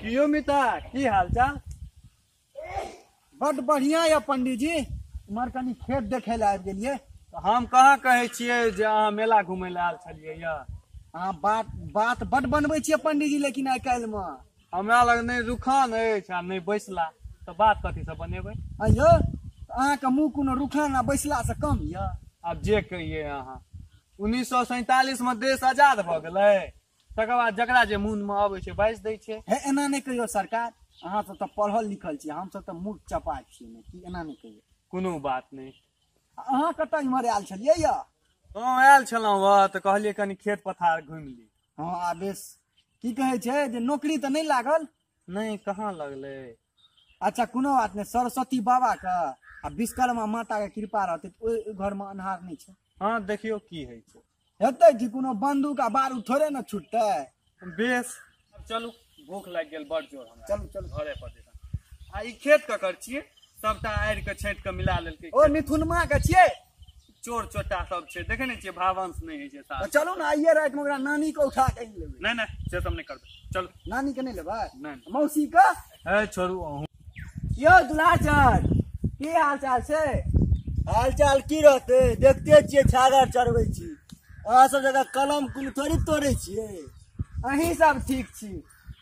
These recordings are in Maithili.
कियो मिता की हाल चाल? बड बढ़िया यऽ पंडीजी। इम्हर कनी खेत देखे लए आबि गेलियै। हम कहाँ कहै छियै जे अहाँ मेला घुमै लए आयल छलियै यऽ? अहाँ बात बात बड बनबै छियै पंडीजी, लेकिन आइ काल्हि मे हमरा लग नहि रुखान अछि आ नहि बैसला, तऽ बात कथी से बनेबै? अइयो अहाँके मुँह कोनो रुखान आ बैसला से कम यऽ? आब जे कहियै अहाँ। 1947 मे देश आजाद भऽ गेलै, तकर बाद जकरा जे मोन मे अबै छै बाजि दै छै। हे एना नहि कहियौ सरकार, अहाँ सब तऽ पढ़ल लिखल छी, हमसब तऽ मूर्ख चपाट छियै ने, की एना नहि कहियौ। कोनो बात नहि। अहाँ कतऽ इम्हर आयल छलियै यऽ? हम आयल छलहुँ तऽ कहलियै कनि खेत पथार घुमि ली। हँ आ बेस। की कहै छै जे नौकरी तऽ नहि लागल? नहि, कहाँ लगलै। अच्छा कोनो बात नहि, सरस्वती बाबा के आ विश्वकर्मा माता के कृपा रहतै तऽ ओहि घर मे अन्हार नहि छै। हँ देखियौ की होइ छै। हेतै कि कोनो बंदूक आ बारूद थोड़े ने छुटतै। बेस चलू, भूख लागि गेल बड़ जोर हमरा। चलू चलू घरे पर जेता। आ ई खेत ककर छियै? सबटा आड़ि के छाँटि के मिला लेलकै। ओ मिथुनमा के छियै। चोर चोटा सब छै, देखे नहि छियै, भावंश नहि होइ छै साफ। चलू ने आइये राति मे ओकरा नानी के उठा के आनि लेबै। नहि नहि से सब नहि करबै, चलू। नानी के नहि लेबै? नहि। मौसी के? हे छोड़ू अहूँ। यौ दुलारचंद, की हाल चाल छै? हाल चाल की रहतै, देखते छियै छागर चढ़बै छी। अहाँ सब जगह कलम कोनो थोड़ी तोड़ै छियै। अहीं सब ठीक छी,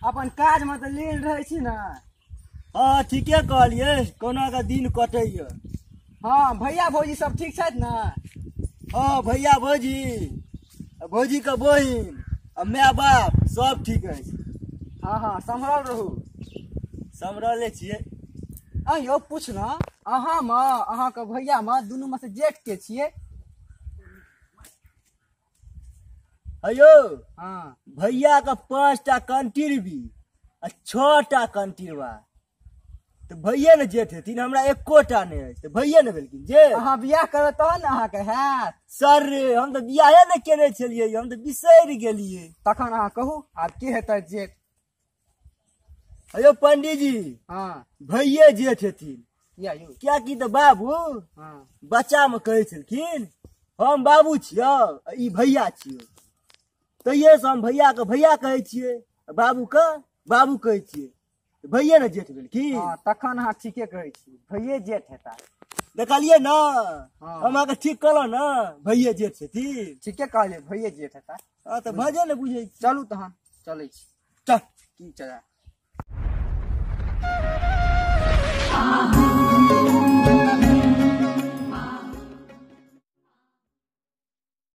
अपन काज मे तऽ लीन रहै छी ने। हँ ठीके कहलियै, कोना के दिन कटैया। हँ भैया भौजी सब ठीक छथि ने? हँ भैया भौजी, भौजी के बहिन आ my बाप सब ठीक अछि। हँ हँ सम्हरल रहू। सम्हरले छियै। अयौ पूछना, अहाँ मे अहाँके भैया मे दुनू मे से जेठ के छियै? अयौ हँ भैया के 5टा कंटीरबी आ 6टा कंटीरबा, तऽ भैये ने जेठ हेथिन, हमरा एकोटा नहि अछि तऽ भैये ने भेलखिन जे। अहाँ बियाह करबै तहन ने अहाँके हैत। सर रे हम तऽ बियाहे नहि केने छलियै, हम तऽ बिसरि गेलियै। तखन अहाँ कहू आब की हेतै जेठ? अयौ पंडीजी, हँ भैये जेठ हेथिन। किया यौ? कियाकि तऽ बाबू हँ बच्चा मे कहै छलखिन हम बाबू छियौ ई भैया छियौ, तैये से हम भैया के भैया कहै छियै, बाबू के बाबू कहै छियै, भैये ने जेठ भेलखिन। हँ तखन अहाँ ठीके कहै छी, भैये जेठ हेता। देखलियै ने, हँ। हम अहाँके ठीक कहलहुँ ने, भैये जेठ छथिन। ठीके कहलियै, भैये जेठ हेता। हँ तऽ भजे ने बुझै छी। चलू तहन चलै छी। चल की चला।